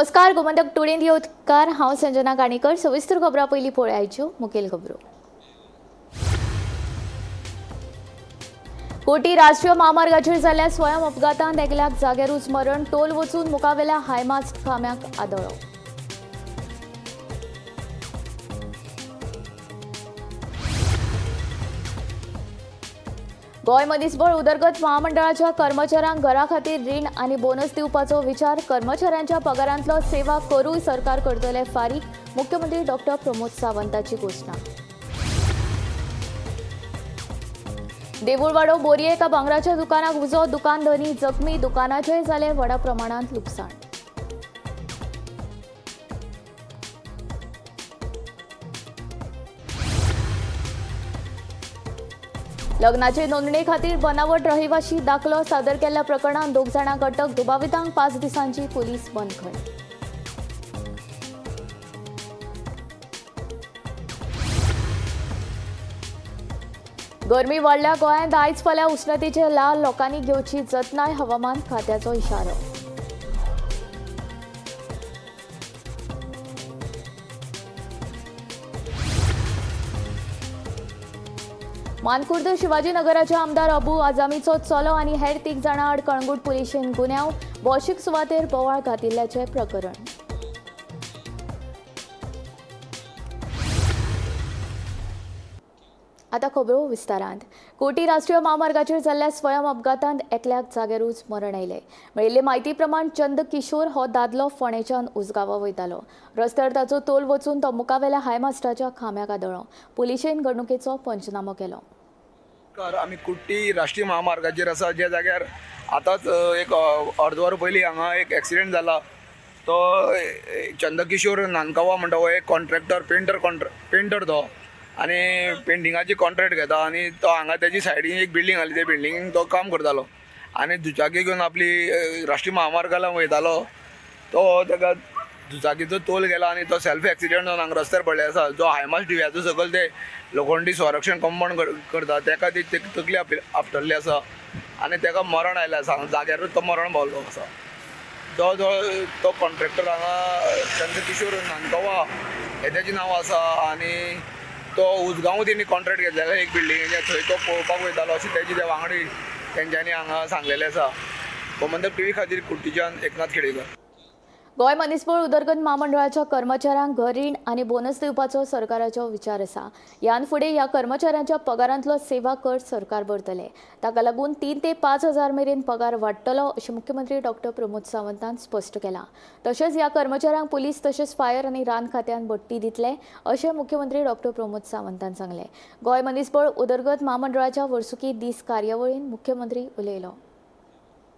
नमस्कार, गोमंतक टुडेंत येवकार. हांव संजना काणेकर. सविस्तर खबरां पयलीं पळयाच्यो मुखेल खबरो. कोटी राष्ट्रीय म्हामार्गाचेर जाल्ल्या स्वयं अपघातांत एकल्याक जाग्यारूच मरण. टोल वचून मुखावेल्या हायमास्ट खांब्याक आदळ्ळो. गोंय मनीसबळ उदरगत महामंडळाच्या कर्मचाऱ्यांक घरा खातीर रीण आनी बोनस दिवपाचो विचार. कर्मचाऱ्यांच्या पगारांतलो सेवा करूय सरकार करतले फारीक. मुख्यमंत्री डॉक्टर प्रमोद सावंताची घोशणा. देऊळवाडो बोरये एका भांगराच्या दुकानाक उजो. दुकान धनी जखमी. दुकानाचेय जालें व्हडा प्रमाणांत लुकसाण. लग्नाचे नोंदणी खातीर बनावट रहिवाशी दाखलो सादर केल्ल्या प्रकरणात दोग जाणांक अटक. दुबावितांक 5 दिसांची पोलीस बंदखण. गरमी वाडल्या. गोंयांत आयज फाल्यां उश्णतेचे ल्हार. लोकांनी घेवची जतनाय. हवामान खात्याचो इशारो. मानकुर्द शिवाजीनगराचे आमदार अबू आझामीचो चलो आनी हेर 3 जाणां आड कळंगूट पुलिशेन गुन्यांव. भौशीक सुवातेर बोवाळ घातिल्ल्याचें प्रकरण. आता खबरो विस्तारांत. कोटी राष्ट्रीय म्हामार्गाचेर जाल्ल्या स्वयं अपघातांत एकल्याक जाग्यारूच मरण आयलें. मेळिल्ले म्हायती प्रमाण चंद किशोर हो दादलो फोंडेच्यान उसगांवां वयतालो. रस्त्यार ताचो तोल वचून तो मुखावेल्या हायमास्टाच्या खांब्याक आदळ्ळो. पुलिशेन घडणुकेचो पंचनामो केलो. आमी कुट्टी राष्ट्रीय महामार्गाचेर आसा, ज्या जाग्यार आतांच एक अर्द वर पयलीं हांगा एक एक्सिडेंट जाला. तो चंद्रकिशोर नानकावा म्हणटा, हो एक कॉन्ट्रॅक्टर, पेंटर, पेंटर तो आनी पेंटिंगाची कॉन्ट्रॅक्ट घेता आनी तो हांगा तेजी सायडीन एक बिल्डींग आसली, त्या बिल्डिंगेक तो काम करतालो आनी दुचाकी घेवन आपली राष्ट्रीय महामार्गाला वयतालो. तो ताका दुचाकीचो तोल गेला आनी तो सेल्फ एक्सिडेंट जावन हांगा रस्त्यार पडले आसा. जो हायमास्ट दिव्याचो सकयल ते लोखंडी संरक्षण कंपाउंड करता, ताका ती तकली आपटल्ली आसा आनी ताका मरण आयलें आसा. जाग्यारूच तो मरण पावलो आसा. जो जो तो कॉन्ट्रॅक्टर हांगा चंद्रकिशोर नानकवा हें तेजें नांव आसा आनी तो उसगांव तेणी कॉन्ट्रॅक्ट घेतलेलें एक बिल्डिंगेचें, थंय तो पळोवपाक वयतालो अशें तेजे ते वांगडी तेंच्यांनी हांगा सांगलेलें आसा. गोमंतक टीव्ही खातीर कुट्टीच्यान एकनाथ खेडेकर. गोंय मनीसबळ उदरगत म्हामंडळाच्या कर्मचाऱ्यांक घर रीण आनी बोनस दिवपाचो सरकाराचो विचार आसा. ह्यान फुडें ह्या कर्मचाऱ्यांच्या पगारांतलो सेवा कर सरकार भरतले. ताका लागून 3 ते 5 हजार मेरेन पगार वाडटलो अशें मुख्यमंत्री डॉक्टर प्रमोद सावंतान स्पश्ट केलां. तशेंच ह्या कर्मचाऱ्यांक पुलीस तशेंच फायर आनी रान खात्यान बडटी दितले अशें मुख्यमंत्री डॉक्टर प्रमोद सावंतान सांगलें. गोंय मनीसबळ उदरगत म्हामंडळाच्या वर्सुकी दीस कार्यावळीन मुख्यमंत्री उलयलो.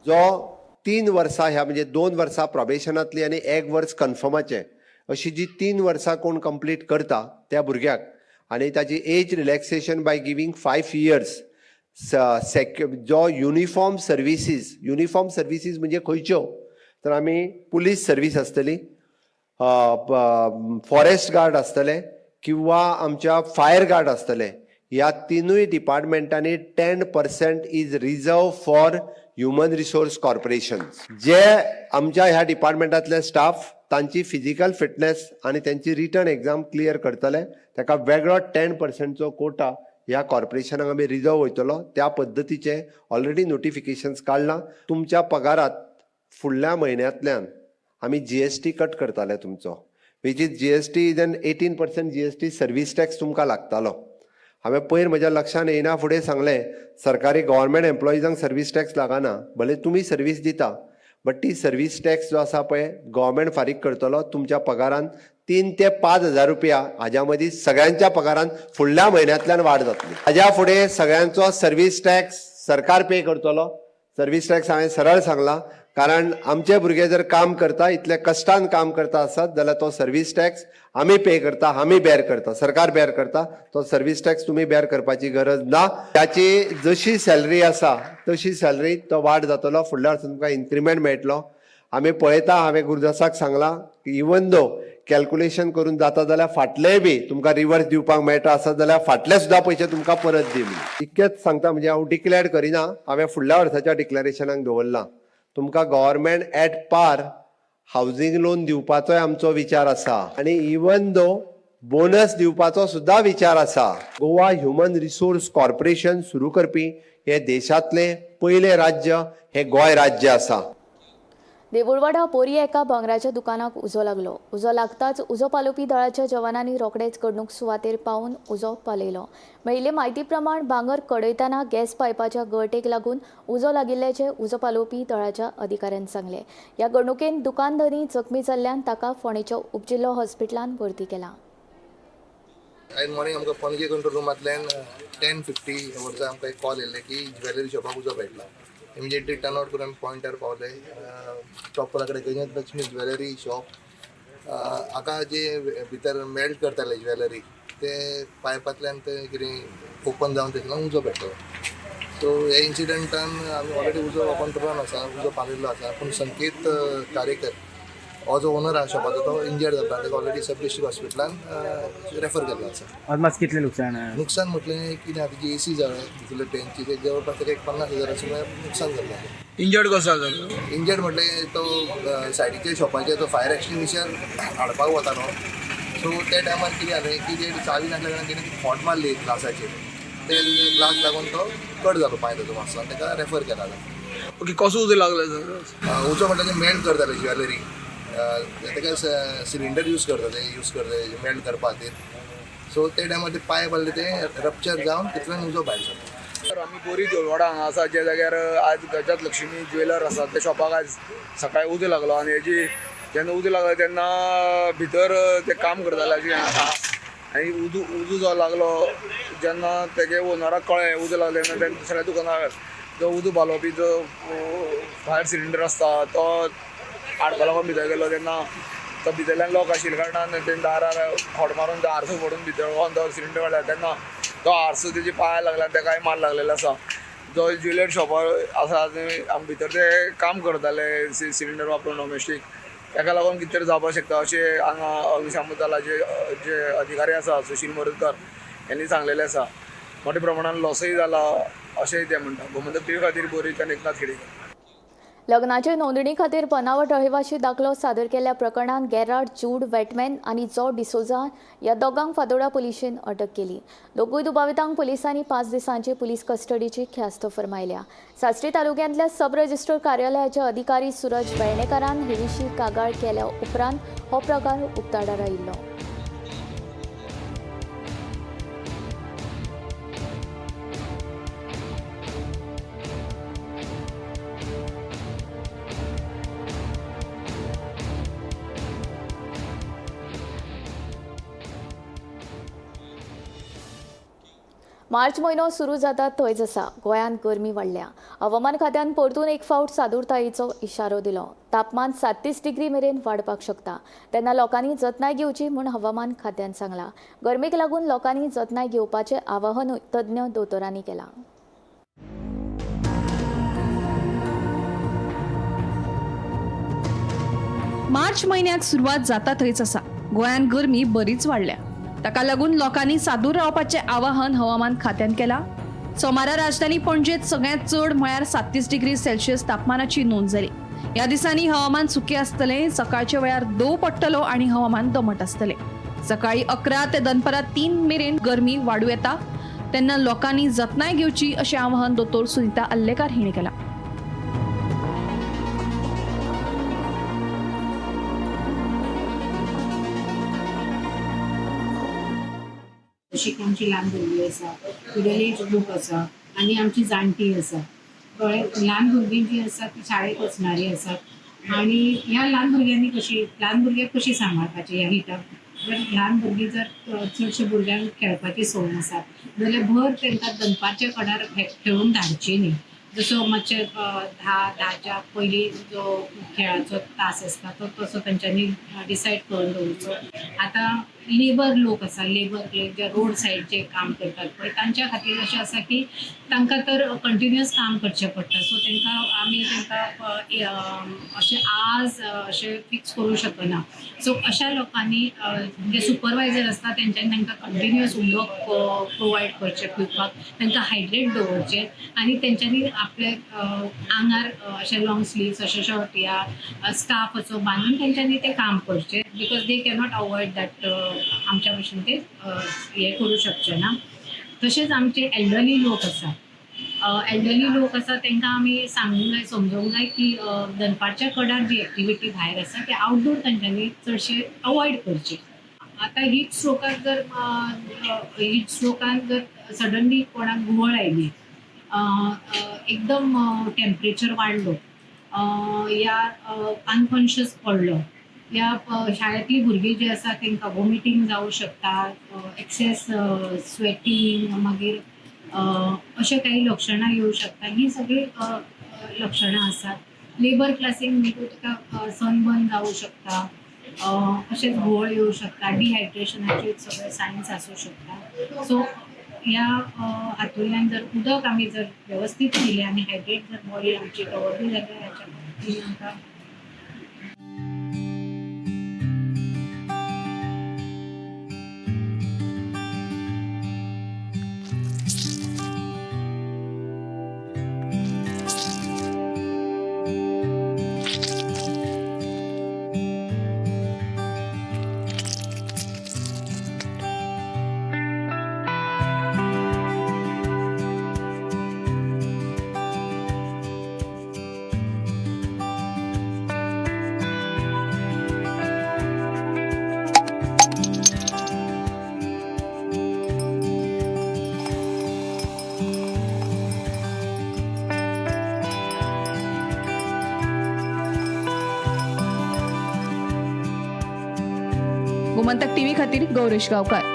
जो 3 वर्सां ह्या म्हणजे 2 वर्सां प्रोबेशनांतली आनी 1 वर्स कन्फर्माचें, अशी जी 3 वर्सां कोण कंप्लीट करता त्या भुरग्याक आनी ताजी age relaxation by giving 5 years जो युनिफॉर्म सर्विसीज, युनिफॉर्म सर्विसीज म्हणजे खंयच्यो तर आमी पुलीस सर्वीस आसतली, फॉरेस्ट गार्ड आसतले किंवा आमच्या फायर गार्ड आसतले. ह्या 3 डिपार्टमेंटांनी 10% is reserve for human resource corporation. जे आमच्या ह्या डिपार्टमेंटांतले स्टाफ तांची फिजिकल फिटनेस आनी तांची रिटर्न एग्जाम क्लियर करतले, ताका वेगळो 10%चो कोटा ह्या कॉर्पोरेशनाक आमी रिजर्व वयतलो. त्या पद्दतीचे ऑलरेडी नोटिफिकेशन्स काडलां. तुमच्या पगारात फुडल्या म्हयन्यांतल्यान आमी GST cut करताले तुमचो, which is GST is an 18% GST service tax तुमकां लागतालो. हांवें पयर म्हज्या लक्षान येयना फुडें सांगलें, सरकारी गव्हर्मेंट एम्प्लॉइजांक सर्वीस टॅक्स लागना, भले तुमी सर्वीस दिता, बट ती सर्वीस टॅक्स जो आसा पळय गव्हर्मेंट फारीक करतलो. तुमच्या पगारान 3 ते 5 हजार रुपया हाज्या मदीं सगळ्यांच्या पगारान फुडल्या म्हयन्यांतल्यान वाड जातली. हाज्या फुडें सगळ्यांचो सर्वीस टॅक्स सरकार पे करतलो. सर्वीस टॅक्स हांवें सरळ सांगलां, कारण आमचे भुरगे जर काम करता, इतले कश्टान काम करता आसत जाल्यार तो सर्वीस टॅक्स आमी पे करता, आमी बेर करता, सरकार बेर करता. तो सर्वीस टॅक्स तुमी बेर करपाची गरज ना. ताची जशी सॅलरी आसा तशी सॅलरी तो वाड जातलो. फुडल्या वर्सा तुमकां इन्क्रिमेंट मेळटलो. आमी पळयता, हांवें गुरुदासाक सांगलां की इवन दो कॅल्कुलेशन करून जाता जाल्यार फाटलेय बी तुमकां रिवर्स दिवपाक मेळटा आसत जाल्यार फाटले सुद्दां पयशे तुमकां परत दी म्हणून. इतकेंच सांगता, म्हणजे हांव डिक्लेअर करिना, हांवें फुडल्या वर्साच्या डिक्लेरेशनाक दवरलां. तुमकां government at par housing loan दिवपाचोय आमचो विचार आसा आनी इवन दो बोनस दिवपाचो सुद्दां विचार आसा. गोवा ह्युमन रिसोर्स कॉर्पोरेशन सुरू करपी हे देशांतलें पयलें राज्य हें गोंय राज्य आसा. देऊळवाडा बोरये एका भांगराच्या दुकानाक उजो लागलो. उजो लागताच उजो पालोवपी दळाच्या जवानांनी रोखडेच घडणूक सुवातेर पावून उजो पालयलो. मेळिल्ले म्हायती प्रमाण भांगर कडयतना गॅस पायपाच्या गळटेक लागून उजो लागिल्ल्याचें उजो पालोवपी दळाच्या अधिकाऱ्यान सांगलें. ह्या घडणुकेन दुकानधनी जखमी जाल्ल्यान ताका फोंडेच्या उपजिल्हो हॉस्पिटलांत भरती केला. आयज मॉर्निंग आमकां पणजे कंट्रोल रुमांतल्यान 10:50 वर्सा आमकां एक कॉल येयल्ले की ज्वेलरी शॉपाक उजो पेटला. इमिजिएटली टर्न आवट करून आमी पॉयंटार पावले. प्रॉपर कडेन गणेश लक्ष्मी ज्वेलरी शॉप हाका जे भितर मेल्ट करताले ज्वेलरी ते पायपांतल्यान ते कितें ओपन जावन थंयसरल्यान उजो पेटलो. सो ह्या इन्सिडंटान आमी ऑलरेडी उजो कंट्रोलान आसा, उजो पालयल्लो आसा. पूण संकेत कारेकर हो जो ओनर आसा शॉपाचो तो इंजर्ड जाता, ताका ऑलरेडी सब डिस्ट्रिक्ट हॉस्पिटलान रेफर केल्लो आसा. अदमास कितलें नुकसान आहा? नुकसान म्हटलें कितें आतां जी ए सी जाय भितरले टेंची ते जवळपास ताका एक 50,000 सुमार नुकसान जाल्लें आसा. इंजर्ड कसो जालो? इंजर्ड म्हटलें तो सायडीच्या शॉपाचेर तो फायर एक्सटिंग्विशर हाडपाक वतालो. सो त्या टायमार कितें जालें की ते चावी नासल्या कारणान तेणें ती खोंट मारली ग्लासाचेर, ते ग्लास लागून तो कट जालो पांय ताजो मातसो आनी ताका रेफर केला आतां. ओके, कसो उजो लागलो सर? उजो म्हटल्यार ते मेल्ट करताले ज्वेलरी, ताका सिलिंडर यूज करता, ते यूज करता मेल्ट करपा खातीर. सो ते टायमार ते पायप आहले ते रप्चर जावन तितल्यान उजो भायर सरलो. तर आमी बोरी देवळवाडा हांगा आसा, ज्या जाग्यार आज गजात लक्ष्मी ज्वेलर आसा त्या शॉपाक आज सकाळी उजो लागलो. आनी हेजी जेन्ना उजो लागलो तेन्ना भितर ते काम करताले अशें आनी उजो जो लागलो जेन्ना तेगे ओनराक कळ्ळें उजो लागलो तेन्ना तेणें दुसऱ्या दुकानार जो उजो पालोवपी जो फायर सिलिंडर आसता तो हाडपा लागून भितर गेलो तेन्ना तो भितरल्यान लॉक आशिल्ल्या कारणान तेणें दारार खोड मारून तो आरसो फोडून भितर वचोन तो सिलिंडर काडला तेन्ना तो आरसो तेजे पांयार लागला आनी ताकाय मार लागलेलो आसा. जो ज्वेलर शॉपार आसा आमी भितर ते काम करताले सिलिंडर वापरून डोमेस्टीक, ताका लागून कितें तरी जावपाक शकता अशें हांगा अग्निशामक दलाचे जे अधिकारी आसा सुशील मोरजकर यांनी सांगलेलें आसा. मोठ्या प्रमाणान लॉसूय जाला अशेंय ते म्हणटा. गोमंतक टीव्ही खातीर बोरीच्यान एकनाथ खेडेकर. लग्नाचे नोंदणी खातीर बनावट रहिवाशी दाखलो सादर केल्ल्या प्रकरणांत गेरार्ड जूड वेटमॅन आनी जो डिसोजा ह्या दोगांक फातोडा पुलिशेन अटक केली. दोगूय दुबावितांक पुलिसांनी 5 दिसांची पुलीस कस्टडीची ख्यास्त फर्मायल्या. साश्टी तालुक्यांतल्या सब रजिस्टर कार्यालयाचे अधिकारी सुरज वेर्णेकारान हे विशीं कागाळ केल्या उपरांत हो प्रकार उक्ताडार आयिल्लो. मार्च म्हयनो सुरू जाता थंयच आसा गोंयांत गरमी वाडल्या. हवामान खात्यान परतून एक फावट सादूरतायेचो इशारो दिलो. तापमान 37 डिग्री मेरेन वाडपाक शकता, तेन्ना लोकांनी जतनाय घेवची म्हूण हवामान खात्यान सांगलां. गरमेक लागून लोकांनी जतनाय घेवपाचें आवाहनूय तज्ञ दोतोरांनी केलां. मार्च म्हयन्याक सुरवात जाता थंयच आसा. गोंयांत गरमी बरीच वाडल्या, ताका लागून लोकांनी सादूर रावपाचें आवाहन हवामान खात्यान केलां. सोमारा राजधानी पणजेत सगळ्यांत चड म्हळ्यार 37 डिग्री सेल्सियस तापमानाची नोंद जाली. ह्या दिसांनी हवामान सुकें आसतलें, सकाळच्या वेळार दव पडटलो आनी हवामान दमट आसतलें. सकाळी 11 ते दनपरां 3 मेरेन गरमी वाडूं येता, तेन्ना लोकांनी जतनाय घेवची अशें आवाहन दोतोर सुनिता आल्लेकार हिणें केलां. जशी की आमची ल्हान भुरगीं आसा, मिडल एज लोक आसा आनी आमची जाणटी आसा. कळ्ळें, ल्हान भुरगीं जीं आसा ती शाळेक वचणारी आसात आनी ह्या ल्हान भुरग्यांनी कशी ल्हान भुरग्यांक कशी सांबाळपाची ह्या हिटाक. जर ल्हान भुरगीं जर चडशे भुरग्यांक खेळपाची संवय आसा जाल्यार भर तांकां दनपारच्या कडार खेळूंक धाडची न्ही. जसो मातशे 10च्या पयलीं जो खेळाचो तास आसता तो तसो तेंच्यांनी डिसायड करून दवरचो. आतां लेबर लोक आसा, लेबर जे रोड सायडचे काम करतात पळय तांच्या खातीर अशें आसा की तांकां तर कंटिन्युअस काम करचें पडटा. सो तांकां आमी तांकां अशें आज अशें फिक्स करूं शकना. सो अशा लोकांनी जे सुपरवायझर आसता तेंच्यांनी तांकां कंटिन्युअस उदक प्रोवायड करचें पिवपाक, तांकां हायड्रेट दवरचें आनी तेंच्यांनी आपले आंगार अशे लॉंग स्लिव्स अशे शर्ट या स्कार्फ असो बांदून तेंच्यांनी तें काम करचें, because they cannot avoid that. आमच्या भशेन ते हें करूं शकचे ना. तशेंच आमचे एल्डरली लोक आसा, एल्डरली लोक आसा तांकां आमी सांगूंक जाय, समजोवंक जाय की दनपारच्या कडार जी एक्टिविटी भायर आसा ते आउटडोर तांच्यांनी चडशे अवॉयड करचे. आतां हीट स्ट्रोकाक जर हीट स्ट्रोकान जर सडनली कोणाक घुंवळ आयली, एकदम टेम्परेचर वाडलो या अनकॉन्शियस पडलो या शाळेंतली भुरगीं जीं आसा तांकां वॉमिटींग जावं शकता, एक्सेस स्वेटींग, मागीर अशे काही लक्षणां येवं शकता. ही सगळीं लक्षणां आसात. लेबर क्लासीक म्हणटकूच ताका सनबर्न जावं शकता, अशेंच घुंवळ येवं शकता, डिहायड्रेशनाचे सगळे सायन्स आसूं शकता. सो ह्या हातूंतल्यान जर उदक आमी जर वेवस्थीत पिलें आनी हायड्रेट जर बॉडी आमची दवरली जाल्यार हाच्या खातीर आमकां गोमंतक टीव्ही खातीर गौरेश गांवकार.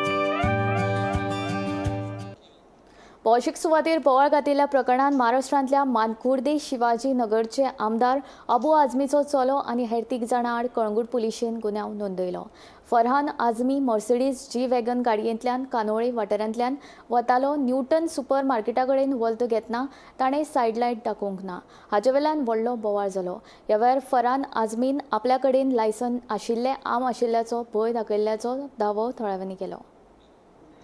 भौशीक सुवातेर बोवाळ घातिल्ल्या प्रकरणांत महाराष्ट्रांतल्या मानकुर्दे शिवाजी नगरचे आमदार अबू आझमीचो चलो आनी हेर 3 जाणां आड कळंगूट पुलिशेन गुन्यांव नोंदयलो. Farhan Azmi Mercedes G wagon गाडयेंतल्यान कानोळे वाठारांतल्यान वतालो. न्यूटन सुपर मार्केटा कडेन वल्त घेतना ताणें सायड लायट दाखोवंक ना. हाचे वेल्यान व्हडलो बोवाळ जालो. ह्या वेळार फरहान आझमीन आपल्या कडेन लायसन आशिल्लें आम आशिल्ल्याचो भंय दाखयल्ल्याचो दावो थळाव्यांनी केलो.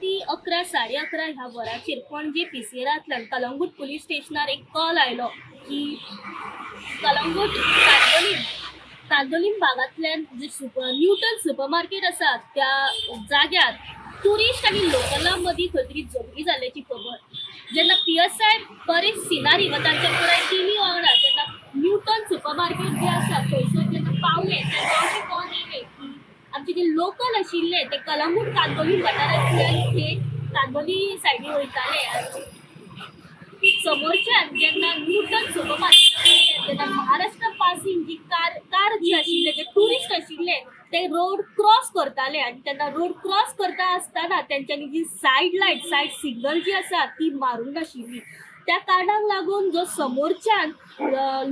ती 11 11:30 ह्या वराचेर पणजे पीसीआरांतल्यान कलंगूट पुलीस स्टेशनार एक कॉल आयलो की कलंगूट कांदोलीम भागांतल्यान जे न्यूटन सुपर मार्केट आसा त्या जाग्यार ट्युरिस्ट आनी लोकलां मदीं खंय तरी झगडी जाल्ल्याची खबर. जेन्ना PSI Paresh Sinari वा तांच्या पुराय टिमी वांगडा जेन्ना न्यूटन सुपर मार्केट जे आसा थंयसर जेन्ना पावले तेन्ना अशें कॉल येयलें की आमचे जे लोकल आशिल्ले ते कलंगूट कांदोली वाठारांतल्यान थेट कांदोली सायडीन वयताले आनी समोरच्यान जेन्ना न्यूटन सुपर मार्केट तेन्ना महाराष्ट्र पासिंग जी कार जी आशिल्ले जे ट्युरिस्ट आशिल्ले ते रोड क्रॉस करताले आनी तेन्ना रोड क्रॉस करता आसतना तेंच्यांनी जी सायड लायट सायड सिग्नल जी आसा ती मारूंक नाशिल्ली. त्या कारणाक लागून जो समोरच्यान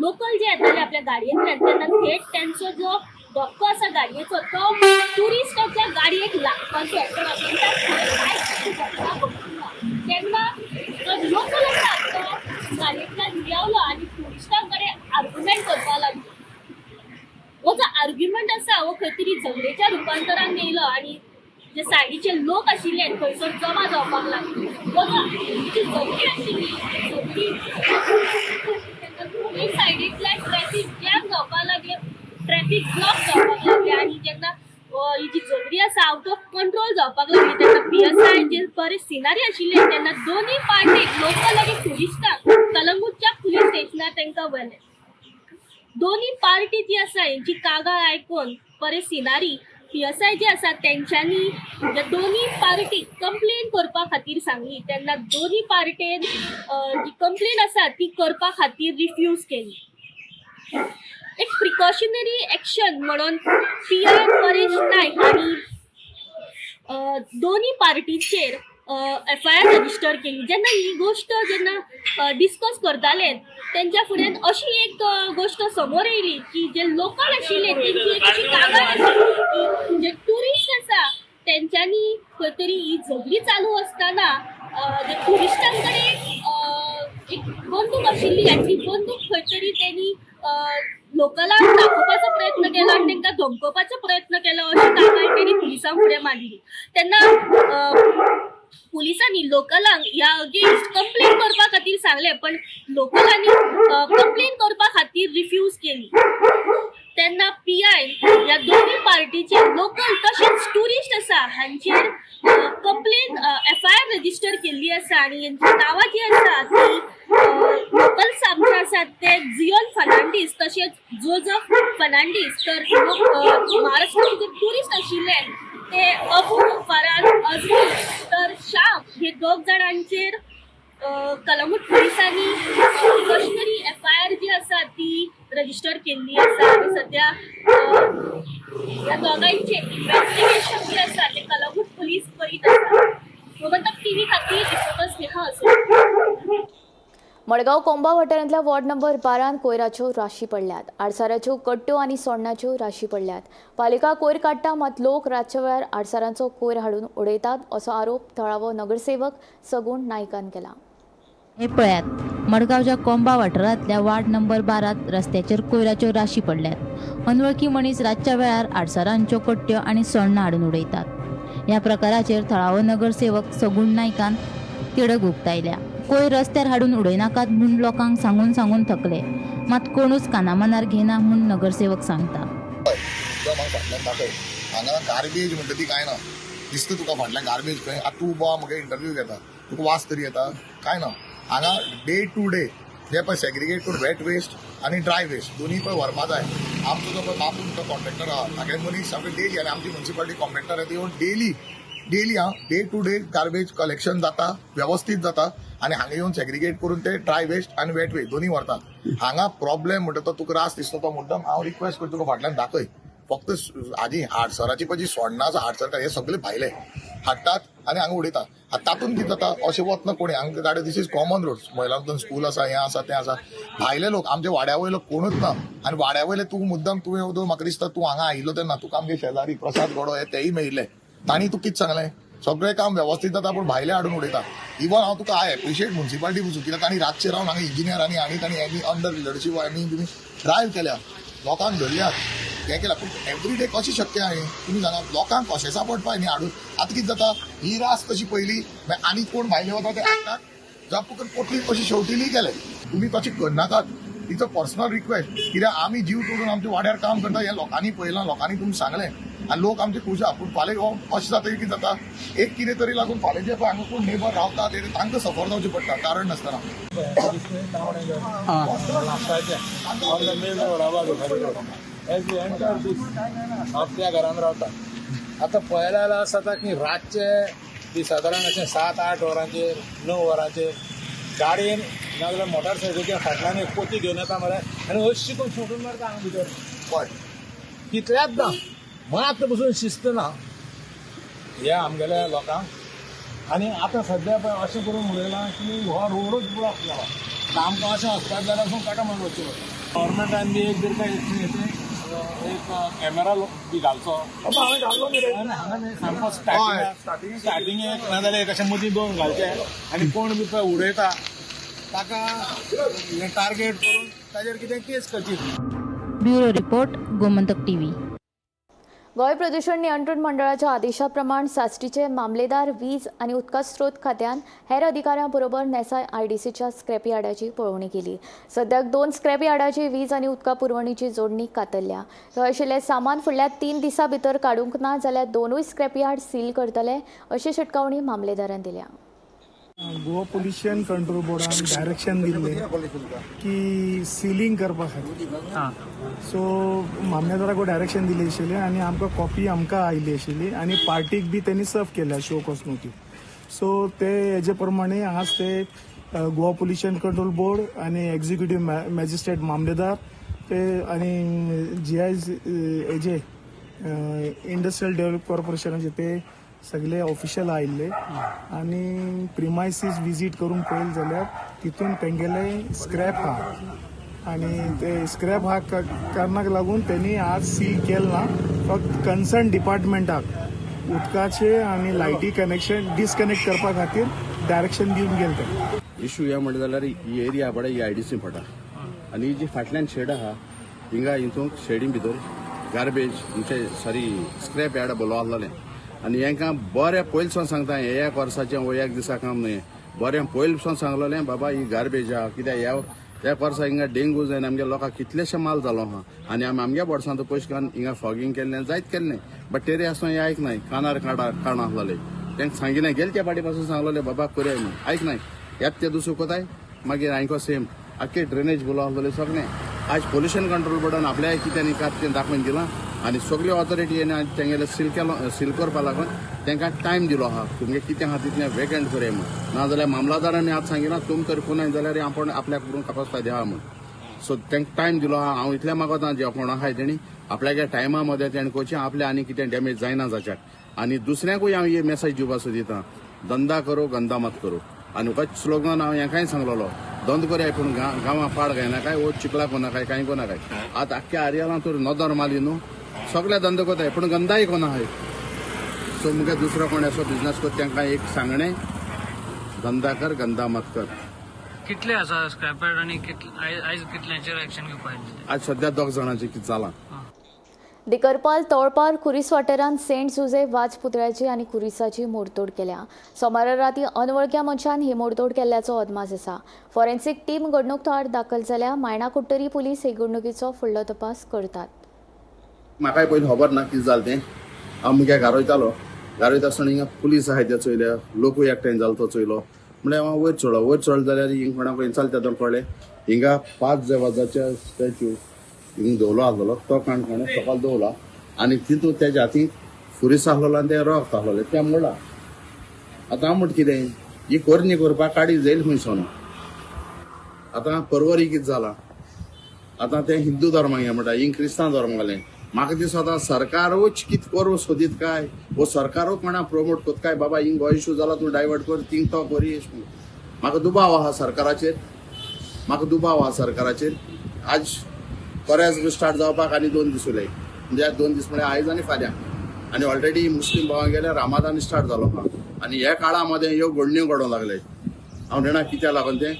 लोकल जे येताले आपल्या गाडयेंतल्यान तेन्ना थेट तेंचो जो धक्को आसा गाडयेचो तो ट्युरिस्टाच्या गाडयेक लागपाचो, पण कांयच घटना घडूंक ना. तेन्ना जो लोकल आसा तो गाडयेंतल्यान देंवलो आनी ट्युरिस्टां कडेन आर्ग्युमेंट करपाक लागलो. हो जो आर्ग्युमेंट आसा हो खंय तरी झगडेच्या रुपांतरान येयलो आनी जे सायडीचे लोक आशिल्ले थंयसर जमा जावपाक लागले. हो जो जी झगडी आशिल्ली झगडी तेन्ना दोनूय सायडींतल्यान ट्रॅफीक जॅम जावपाक लागले, ट्रॅफीक ब्लॉक जावपाक लागले आनी जेन्ना ही जी झगडी आसा आवट ऑफ कंट्रोल जावपाक लागली तेन्ना PSI जे परेश सिनारी आशिल्ले तेन्ना दोनूय पार्टीक लोकल आनी ट्युरिस्टांक कलंगूटच्या पुलीस स्टेशनार तांकां व्हेले. दोनूय पार्टी जी आसा हेंची कागाळ आयकून परेश सिनारी PSI जे आसा तेंच्यांनी दोनूय पार्टीक कंप्लेन करपा खातीर सांगली. तेन्ना दोनूय पार्टेन जी कंप्लेन आसा ती करपा खातीर रिफ्यूज केली. एक प्रिकॉशनरी एक्शन म्हणून PI Paresh Naik हांणी दोनूय पार्टीचेर FIR register केली. जेन्ना ही गोश्ट जेन्ना डिस्कस करताले तेंच्या फुड्यान अशी एक गोश्ट समोर येयली की जे लोकल आशिल्ले तेंची एक अशी कागाळ आशिल्ली की जे ट्युरिस्ट आसा तेंच्यांनी खंय तरी ही झगडी चालू आसतना ट्युरिस्टां कडेन एक बंदूक आशिल्ली आनी ती बंदूक खंय तरी तेणी लोकलांक दाखोवपाचो प्रयत्न केलो आनी तांकां धमकोवपाचो प्रयत्न केलो अशी कागाळ तेणी पुलिसां फुडें मांडली. तेन्ना पुलिसांनी लोकलांक ह्या अगेन्स्ट कंप्लेन करपा खातीर सांगलें, पण लोकलांनी कंप्लेन करपा खातीर रिफ्यूज केली. तेन्ना पी I ह्या दोनूय पार्टीचे लोकल तशेंच ट्युरिस्ट आसा हांचेर कंप्लेन एफआयआर रजिस्टर केल्ली आसा आनी हेंची नांवां जी आसा ती लोकल्स आमचे आसात ते जियोन फर्नांडीस तशेंच जोजफ फर्नांडीस, तर महाराष्ट्राचे जे ट्युरिस्ट आशिल्ले ते अबू फरान अजमीर तर शाम हे दोग जाणांचेर कलंगूट पुलिसांनी कशी एफआयआर जी आसा ती रजिस्टर केल्ली आसा आनी सद्या ह्या दोगांयचें इन्वेस्टिगेशन जें आसा तें कलंगूट पुलीस करीत आसा. गोमंतक टीव्ही खातीर रिपोर्टर स्नेहा असो. मडगांव कोंबा वाठारांतल्या वॉर्ड नंबर 12 कोयराच्यो राशी पडल्यात. आडसाराच्यो कट्ट्यो आनी सोडणाच्यो राशी पडल्यात. पालिका कोयर काडटा मात लोक रातच्या वेळार आडसारांचो कोयर हाडून उडयतात असो आरोप थळावो नगरसेवक सगुण नायकान केला. हे पळयात, मडगांवच्या कोंबा वाठारांतल्या वार्ड नंबर 12 रस्त्याचेर कोयराच्यो राशी पडल्यात. अनवळखी मनीस रातच्या वेळार आडसारांच्यो कट्ट्यो आनी सोण्णां हाडून उडयतात. ह्या प्रकाराचेर थळावो नगरसेवक सगुण नायकान तिडक उक्तायल्या. कोयर रस्त्यार हाडून उडयनाकात म्हूण लोकांक सांगून सांगून थकले, मात कोणूच कानामनार घेना म्हूण नगरसेवक सांगता. फाटल्यान दाखय, हांगा गार्बेज म्हणटा ती कांय ना दिसता तुका. फाटल्यान गार्बेज खंय आतां तूं उबो म्हाका इंटरव्यू घेता, तुका वास तरी येता कांय ना. हांगा डे टू डे जे पळय सेग्रिगेट करून वेट वेस्ट आनी ड्राय वेस्ट दोनूय पळय व्हरपा जाय. आमचो जो पळय बापू म्हणटा कॉन्ट्रॅक्टर आहा तागे मनीस सामके डेली आनी आमची म्युनिसिपालिटी कॉन्ट्रॅक्टर आहा ती येवन डेली डेली हा day to day garbage collection जाता, वेवस्थीत जाता आनी हांगा येवन सेग्रिगेट करून ते ड्राय वेस्ट आनी वेट वेस्ट दोनूय व्हरतात. हांगा प्रॉब्लेम म्हणटा तो तुका रास दिसता तो मुद्दम हांव रिक्वेस्ट करता तुका फाटल्यान दाखय. फक्त आजी आडसराची पळय जी सोडणां आसा, आडसर हे सगळे भायले हाडटात आनी हांगा उडयतात. आतां तातूंत कितें जाता अशें वतना कोणी हांगा गाडी, this is common road, महिलांतून स्कूल आसा, हें आसा तें आसा, भायले लोक आमच्या वाड्या वयलो कोणूच ना. आनी वाड्या वयले तूं मुद्दम तुवें वचून म्हाका दिसता तूं हांगा आयिल्लो तेन्ना तुका आमगे शेजारी प्रसाद गडो हे तेय मेळिल्ले, तांणी तुका कितें सांगलें सगळें काम वेवस्थीत जाता पूण भायले हाडून उडयता. इवन हांव तुका I appreciate municipality पसून कित्याक तांणी रातचे रावन हांगा इंजिनियरांनी आनी तांणी एनी अंडर लिडरशीप आनी तुमी ड्रायव्ह केल्या, लोकांक धरल्यात, हें केलां. पूण एवरी डे कशें शक्य आहे तुमी सांगा? लोकांक कशेंसा पडपा न्ही हाडून. आतां कितें जाता ही रास कशी पयली मागीर आनी कोण भायले वता ते हाडटात जावं तुका पोटली कशी शेवटिली केले. तुमी तशें करनाकात, it's a personal request. कित्याक आमी जीव तोडून आमच्या वाड्यार काम करता हें लोकांनी पळयलां, लोकांनी तुमी सांगलें आनी लोक आमचे खूश आहा. पूण फाल्यां अशें जाता कितें जाता एक कितें तरी लागून फाल्यां जे पळय हांगा कोण नेबर रावता ते तांकां सफर जावचें पडटा कारण नासतना. त्या घरान रावता आतां पळयल्यार जाल्यार अशें जाता की रातचे सादारण अशें 7-8 वरांचेर 9 वरांचेर गाडयेन नाजाल्यार मोटारसायकलीच्या फाटल्यान एक पोती घेवन येता मरे आनी अशी करून सोडून मारता हांगा भितर. कितल्याच ना मात पसून शिस्त ना ह्या आमगेल्या लोकांक. आनी आतां सद्या पळय अशें करून उडयलां की हो रोडूच ब्लॉक जाला. आमकां अशें वचपाक जाल्यार वचून काटा म्हणून वचचें पडटा. गव्हर्मेंटान बी एक जर काय एक कॅमेरा बी घालचो हांगा न्ही सामको स्टार्टिंग एक नाजाल्यार एक अशें मदीं दोन घालचे आनी कोण बी पळय उडयता ताका टार्गेट करून ताजेर कितें केस करची. Bureau report, Gomantak TV. Goa प्रदूषण नियंत्रण मंडळाच्या आदेशा प्रमाण साश्टीचे मामलेदार वीज आनी उदका स्रोत खात्यान हेर अधिकाऱ्यां बरोबर नेसाय आयडीसीच्या स्क्रॅप यार्डाची पळोवणी केली. सद्याक 2 स्क्रॅप यार्डाची वीज आनी उदका पुरवणीची जोडणी कातरल्या. थंय आशिल्लें सामान फुडल्या 3 दिसां भितर काडूंक ना जाल्यार 2 स्क्रॅप यार्ड सील करतले अशी शिटकावणी मामलेदारान दिल्या. गोवा पोल्युशन कंट्रोल बोर्डान डायरेक्शन दिल्लें की सिलींग करपा खातीर. सो मामलेदाराक डायरेक्शन दिली आशिल्लें आनी आमकां कॉपी आमकां आयिल्ली आशिल्ली आनी पार्टीक बी तेणी सर्व केल्या शो कॉज नोटीस. सो ते हेजे प्रमाणे आज ते गोवा पोल्युशन कंट्रोल बोर्ड आनी एक्झिक्युटीव मॅजिस्ट्रेट मामलेदार ते आनी जी आय हेजे इंडस्ट्रियल डेव्हलप कॉर्पोरेशनाचे ते सगळे ऑफिशियल आयिल्ले आनी प्रिमायसीस विजीट करूंक पळयलें जाल्यार तितून तेंगेले स्क्रॅप आहा आनी ते स्क्रॅप आहा कारणाक लागून तेणी आज सील केलें ना. फक्त कन्सर्न डिपार्टमेंटाक उदकाचे आनी लायटी कनेक्शन डिस्कनेक्ट करपा खातीर डायरेक्शन दिवन गेले ते. इशू हे म्हणटा जाल्यार ही एरिया पळय, ही आयडीसी पडटा आनी ही जी फाटल्यान शेड आहा हिंगा, हितूंक शेडी भितर गार्बेज म्हणजे सॉरी स्क्रॅप यार्ड भरलो आसलेलें. आनी हेंकां बरें पयलीं सावन सांगता, हे एक वर्साचें वो एक दिसा काम न्हय, बरें पयलीं सावन सांगलेलें बाबा ही गार्बेज आहा. कित्याक ह्या एक वर्सा हिंगा डेंगू जायन आमगे लोकांक कितलेशे माल जालो आहा आनी आमी आमगे बोर्सांत पयशे घालून हिंगा फॉगिंग केल्लें, जायत केल्लें, बट तरी आसतना हे आयकनाय, कानार काण आसलेले. तांकां सांगिलें, गेले त्या पाटी पासून सांगलेलें बाबा करया म्हणून, आयकनाय. येता ते दुसरो कोताय मागीर हांकां सेम आख्खे ड्रेनेज बोलो आसलेले सगळें. आज पोल्युशन कंट्रोल बोर्डान आपल्या कितें न्ही कात तें दाखोवन दिलां आनी सगळे ऑथॉरिटी तेंगेले सील केलो, सील करपा लागून तांकां टायम दिलो आहा, तुमगे कितें आहा तितलें वेकंट करया म्हूण. नाजाल्यार मामलादारांनी आज सांगिलां तुम तर कोणाय जाल्यार आपूण आपल्याक करून कापासता द्या म्हूण. सो तांकां टायम दिलो आहा. हांव इतलें मागता जे कोण आहाय तेणी आपल्यागे टायमा मदें तेणें करचें, आपलें आनी कितें डॅमेज जायना जाच्याक. आनी दुसऱ्यांकूय हांव ही मेसेज दिवपाक सोदिता, धंदा करो गंदा मत करो. आनी होच स्लोगन हांव हेंकांय सांगलेलो, धंदो करया पूण गांवां पाड घायनाकाय, वो चिखला कोनाकाय, कांय कोनाकाय. आतां आख्ख्या आर्यालां तर नदर मारली न्हू, सगळे धंदो कोताय पूण गंदाय कोनाहाय. सो मुगे दुसरो कोण असो बिजनेस कर तांकां एक सांगणें, धंदा कर गंदा मत कर. कितले आसा स्क्रॅप यार्ड आनी आयज कितल्यांचेर एक्शन घेवपाक? आज सद्या दोग जाणांचें कितें जालां. दिकरपाल तोळपार खुरीस वाठारांत सेंट जुझे वाज पुतळ्याची आनी खुरिसाची मोडतोड केल्या. सोमारा राती अनवळख्या मनशान ही मोडतोड केल्ल्याचो अदमास आसा. फॉरेन्सिक टीम घडणूक थळार दाखल जाल्या. मायणा कुडटरी पुलीस हे घडणुकीचो फुडलो तपास करतात. म्हाकाय पयलीं खबर ना कितें जालें तें. हांव मुगे घार वयतालो, घार वयता आसतना हिंगा पुलीस आहाय ते चोयले, लोकूय एकठांय जालो तो चोयलो, म्हणल्यार हांव वयर चडलो. वयर चडलो जाल्यार हिंग कोणाक चलता तेदोन कळ्ळें हिंगा 5 वाजाच्या स्टॅच्यू हिंग दवलो आसलेलो, तो काण कोणें सकाळ दवला आनी तितून तेज्या हातीन फुरीस आसलेलो आनी तें रक्त आसलेलें तें मोडलां. आतां हांव म्हणटा कितें ही करणी करपाक काडी जायल खंयसोन. आतां परवरी कितें जालां, आतां तें हिंदू धर्माक हें म्हणटा, हिंग क्रिस्तांव धर्माक घालें. म्हाका दिसता आतां सरकारूच कितें करूं सोदीत काय, वो सरकारूच कोणा प्रमोट करता काय, बाबा हिंग हो इशू जाला तूं डायवर्ट कर, थिंग तो करी. म्हाका दुबाव आहा सरकाराचेर, म्हाका दुबाव आहा सरकाराचेर. आज कोरेज स्टार्ट जावपाक आनी 2 दीस उरले, म्हणजे 2 दीस म्हळ्यार आयज आनी फाल्यां. आनी ऑलरेडी मुस्लीम भावां गेले रामादान स्टार्ट जालो आहा आनी ह्या काळा मदें ह्यो घडण्यो घडोवंक लागले. हांव जाणा कित्याक लागून तें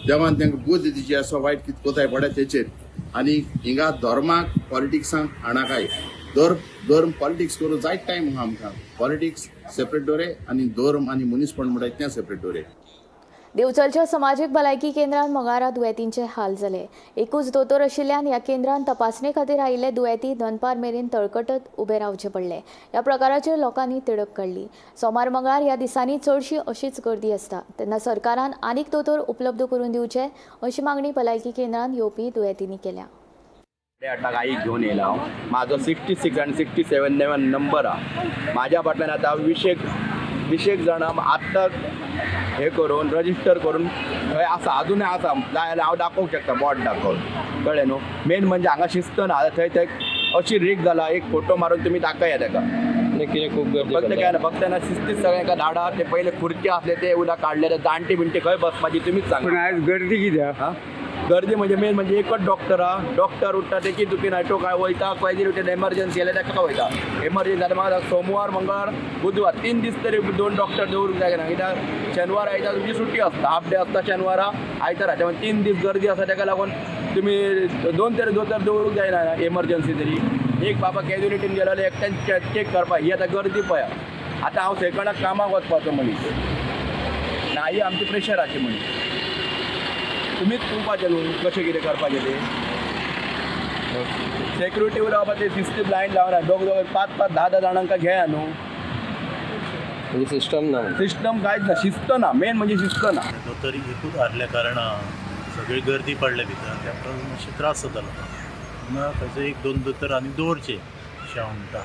देवान तांकां बुद्द दिची असो वायट कितें कोताय पडे तेचेर. आनी हिंगा धर्माक पॉलिटिक्सांक हाणाकाय, धर्म पॉलिटिक्स करूं जायत टायम आहा आमकां. पॉलिटिक्स सेपरेट दवरे आनी धर्म आनी मनीसपण म्हणटा तें सेपरेट दवरे. दिवचलच्या समाजीक भलायकी केंद्रांत मंगळारा दुयेंतींचे हाल जाले. एकूच दोतोर आशिल्ल्यान ह्या केंद्रांत तपासणे खातीर आयिल्ले दुयेंती दनपार मेरेन तळकटत उबे रावचे पडले. ह्या प्रकाराचेर लोकांनी तिडक काडली. सोमार मंगळार ह्या दिसांनी चडशी अशीच गर्दी आसता, तेन्ना सरकारान आनीक दोतोर उपलब्ध करून दिवचे अशी मागणी भलायकी केंद्रांत येवपी दुयेंतींनी केल्या. 8:30 आईक घेवन येयला हांव. म्हाजो 66 आनी 67 नंबर आहा. म्हाज्या फाटल्यान आतां विशेक जाणां आत्तां हे करून रजिस्टर करून थंय आसा, अजूनय आसा, जाय जाल्यार हांव दाखोवंक शकता, बोट दाखोवन, कळ्ळें न्हू. मेन म्हणजे हांगा शिस्त ना. आतां थंय थंय अशी रीक जाला, एक फोटो मारून तुमी दाखया ताका. कितें खूब गर्दी फक्त काय ना, फक्त ना शिस्तीत सगळ्यांक धाडा. ते पयले खुर्ची आसले ते उदक काडले, ते जाणटी बिणटी खंय बसपाची तुमीच सांगा. पूण आयज गर्दी कित्याक? गर्दी म्हणजे मेन म्हणजे एकच डॉक्टर आहा, डॉक्टर उठता तेची चुकी ना, तो काय वयता खंय तरी एमर्जन्सी जाल्यार ताका वयता. एमर्जन्सी जाल्यार म्हाका सोमवार मंगळवार बुधवार 3 दीस तरी 2 डॉक्टर दवरूंक जाय ना, कित्याक शेनवार आयतार तुमची सुट्टी आसता, हाफ डे आसता शेनवारा आयतारा, त्यामुळे 3 दीस गर्दी आसा. ताका लागून तुमी 2 तरी दोतोर दवरूंक जायना एमर्जन्सी तरी. एक बाबा कॅज्युलिटीन गेलो जाल्यार एकट्यान चॅक करपाक, ही आतां गर्दी पळया. आतां हांव सेकंडाक कामाक वचपाचो मनीस ना, ही आमची प्रेशराची मनीस. तुमीच पळोवपाचें न्हू कशें कितें करपाचें तें. सेक्युरिटी बाबा ते सिस्टम लायन लावना, दोग दोग 5 5 10 10 जाणांका घेया न्हू. म्हणजे सिस्टम ना, सिस्टम कांयच ना, शिस्त ना, मेन म्हणजे शिस्त ना. दोतोर एकूच हारल्या कारणान सगळी गर्दी पडल्या भितर, ताका मातशे त्रास जाता लोकांक. म्हणून थंयसर 1-2 दोतोर आनी दवरचे अशें हांव म्हणटा.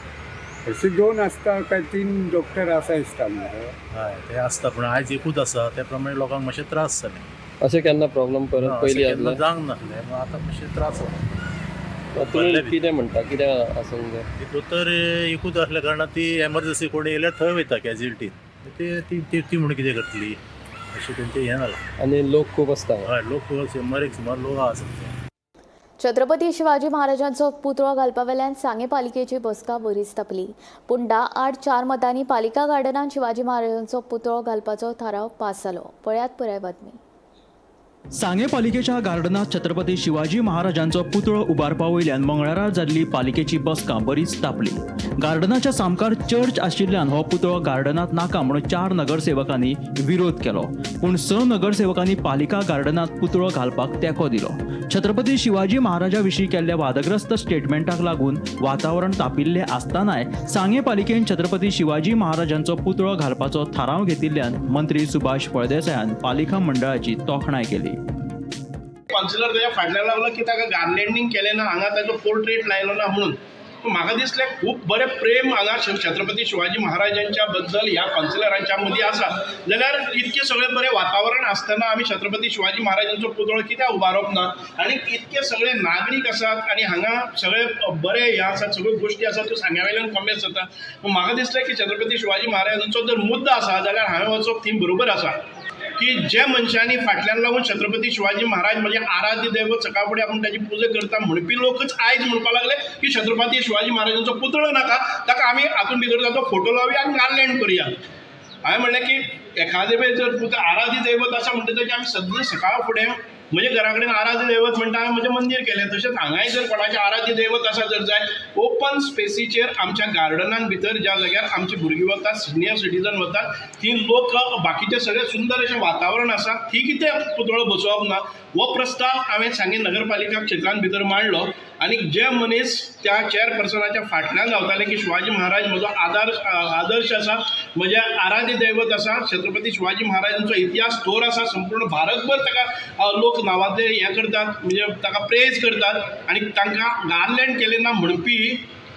अशे 2 आसता काय 3 डॉक्टर आसा दिसता मरे. हय ते आसता, पूण आयज एकूच आसा, त्या प्रमाणे लोकांक मातशे त्रास जाले. अशें केन्ना प्रॉब्लम परत पयलीं केन्ना जावंक नासलें, आतां मातशे त्रास जाता. तुमी कितें म्हणटा, कितें आसूंक जाय? दोतोर एकूच आसल्या कारणान ती एमर्जन्सी कोण येयल्यार थंय वयता कॅज्युलिटीन, ती ती म्हणून कितें करतली अशें तेंचें हें जालां. आनी लोक खूब आसता. हय लोक खूब, 100 सुमार लोक आसा. छत्रपती शिवाजी महाराजांचो पुतळो घालपा वेल्यान सांगें पालिकेची बसका बरीच तापली. पूण 10-8-4 मतांनी पालिका गार्डनान शिवाजी महाराजांचो पुतळो घालपाचो थाराव पास जालो. पळयात पुराय बातमी. सांगें पालिकेच्या गार्डनात छत्रपती शिवाजी महाराजांचो पुतळो उबारपा वयल्यान मंगळारा जाल्ली पालिकेची बसका बरीच तापली. गार्डनाच्या सामकार चर्च आशिल्ल्यान हो पुतळो गार्डनात नाका म्हणून 4 नगरसेवकांनी विरोध केलो. पूण 6 नगरसेवकांनी पालिका गार्डनात पुतळो घालपाक तेंको दिलो. छत्रपती शिवाजी महाराजा विशीं केल्ल्या वादग्रस्त स्टेटमेंटाक लागून वातावरण तापिल्लें आसतनाय सांगें पालिकेन छत्रपती शिवाजी महाराजांचो पुतळो घालपाचो थाराव घेतिल्ल्यान मंत्री सुभाष फळदेसायान पालिका मंडळाची तोखणाय केली. कावन्सिलर ताच्या फाटल्यान लागलो की ताका गार्लँडींग केलें ना, हांगा ताचो पोर्ट्रेट लायलो ना म्हणून. म्हाका दिसलें खूब बरें प्रेम हांगा छत्रपती शिवाजी महाराजांच्या बद्दल ह्या कावन्सिलरांच्या मदीं आसा, जाल्यार इतकें सगळें बरें वातावरण आसतना आमी छत्रपती शिवाजी महाराजांचो पुतळो कित्याक उबारप ना? आनी इतके सगळे नागरीक आसात आनी हांगा सगळे बरे हें आसात, सगळ्यो गोश्टी आसात त्यो सांग्या वयल्यान कॉमेस जाता. पूण म्हाका दिसलें की छत्रपती शिवाजी महाराजांचो जर मुद्दो आसा जाल्यार हांवें वचप थंय बरोबर आसा की जे मनशांनी फाटल्यान लागून छत्रपती शिवाजी महाराज म्हणजे आराध्य दैवत सकाळ फुडें आपूण ताची पुजा करता म्हणपी लोकच आयज म्हणपाक लागले की छत्रपती शिवाजी महाराजांचो पुतळो नाका, ताका आमी हातून भितर ताचो फोटो लावया आनी गार्लँड करुया. हांवें म्हणलें की एखादे वेळ जर तुका आराध्य दैवत आसा म्हणटा ताची आमी सद्दां सकाळ फुडें म्हज्या घरा कडेन आराध्य दैवत म्हणटा हांवें म्हजें मंदीर केलें, तशेंच हांगाय जर कोणाचें आराध्य दैवत आसा जर जाय ओपन स्पेसीचेर आमच्या गार्डनान भितर ज्या जाग्यार आमची भुरगीं वतात, सिनियर सिटीजन वतात, ती लोक बाकीचे सगळे सुंदर अशें वातावरण आसा, थंय कितें पुतळो बसोवप ना हो प्रस्ताव हांवें सांगें नगरपालिका क्षेत्रान भितर मांडलो. आनी जे मनीस त्या चेअरपर्सनाच्या फाटल्यान रावताले की शिवाजी महाराज म्हजो आदर्श आसा, म्हजें आराध्य दैवत आसा, छत्रपती शिवाजी महाराजांचो इतिहास थोर आसा, संपूर्ण भारतभर ताका लोक नांवांतले हें करतात, म्हणजे ताका प्रेज करतात आनी तांकां गार्लँड केलें ना म्हणपी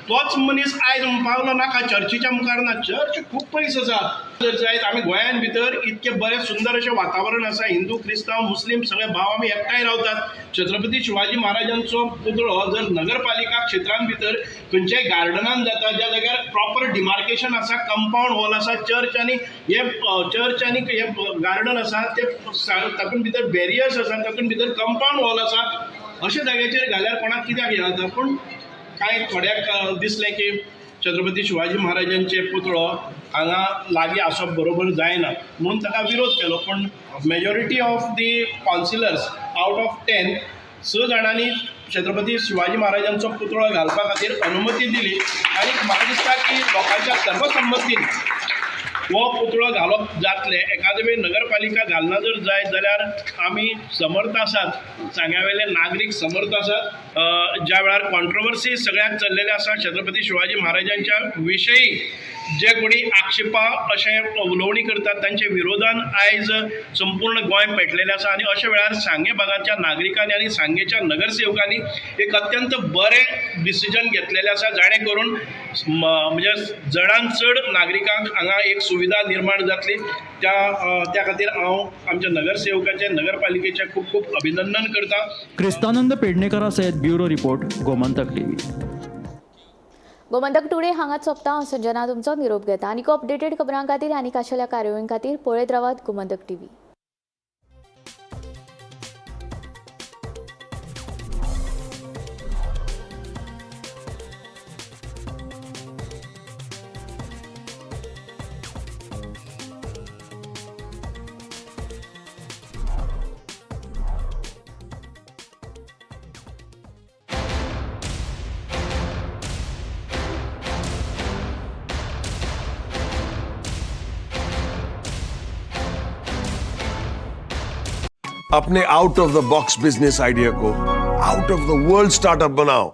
तोच मनीस आयज म्हणपाक लागलो नाका चर्चीच्या मुखार ना, चर्च खूब पयस आसा. जर जायत आमी गोंयान भितर इतकें बरें सुंदर अशें वातावरण आसा, हिंदू क्रिस्तांव मुस्लीम सगळे भाव आमी एकठांय रावतात. छत्रपती शिवाजी महाराजांचो पुतळो जर नगरपालिका क्षेत्रान भितर खंयच्याय गार्डनान जाता ज्या जाग्यार प्रॉपर डिमार्केशन आसा, कंपावंड वॉल आसा, चर्च आनी हे चर्च आनी हे गार्डन आसा ते तातूंत भितर बॅरियर्स आसा, तातूंत भितर कंपावंड वॉल आसा, अशा जाग्याचेर घाल्यार कोणाक कित्याक हें जाता. पूण कांय थोड्याक दिसलें की छत्रपती शिवाजी महाराजांचे पुतळो हांगा लागीं आसप बरोबर जायना म्हणून ताका विरोध केलो. पूण majority of the councillors out of 10 6 जाणांनी छत्रपती शिवाजी महाराजांचो पुतळो घालपा खातीर अनुमती दिली आनी म्हाका दिसता की लोकांच्या सर्वसंमतीन हो पुतळो घालप जातलें. एखादे वेळ नगरपालिका घालना जर जायत जाल्यार आमी समर्थ आसात, सांग्या वयले नागरीक समर्थ आसात. ज्या वेळार कॉन्ट्रोवर्सी सगळ्याक चल्लेले आसा छत्रपती शिवाजी महाराजांच्या विशयी जे कोणी आक्षेपा अशें उलोवणी करतात तांचे विरोधान आयज संपूर्ण गोंय पेटलेलें आसा आनी अशा वेळार सांगें भागाच्या नागरिकांनी आनी सांगेच्या नगरसेवकांनी एक अत्यंत बरें डिसिजन घेतलेलें आसा, जाणें करून म्हणजे चडान चड नागरिकांक हांगा एक सुविधा निर्माण जातली. त्या खातीर हांव आमच्या नगरसेवकाचें नगरपालिकेचें खूब खूब अभिनंदन करता. क्रिस्तानंद पेडणेकरा सयत bureau report, Gomantak TV. Gomantak today हांगाच सोंपता. हांव संजना तुमचो निरोप घेता. आनीक अपडेटेड खबरां खातीर आनी खाशेल्या कार्यावळीं खातीर पळयत रावात गोमंतक टीव्ही. अपने out of the box business idea को out of the world startup बनाओ.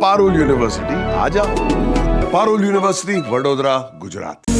पारुल यूनिवर्सिटी आ जाओ. पारुल यूनिवर्सिटी, वडोदरा, गुजरात.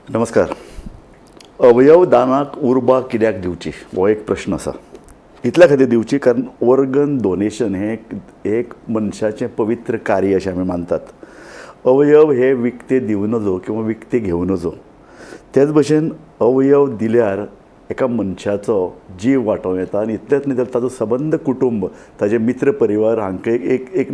नमस्कार. अवयव दानाक उर्बा कित्याक दिवची हो एक प्रश्न आसा. इतल्या खातीर दिवची कारण ऑर्गन डोनेशन हें एक मनशाचें पवित्र कार्य अशें आमी मानतात. अवयव हे विकते दिवं नजो किंवा विकते घेवं नजो. तेच भशेन अवयव दिल्यार एका मनशाचो जीव वाटोवं येता आनी इतलेंच न्ही तर ताजो सबंद कुटूंब, ताजे मित्र परिवार हांकां एक एक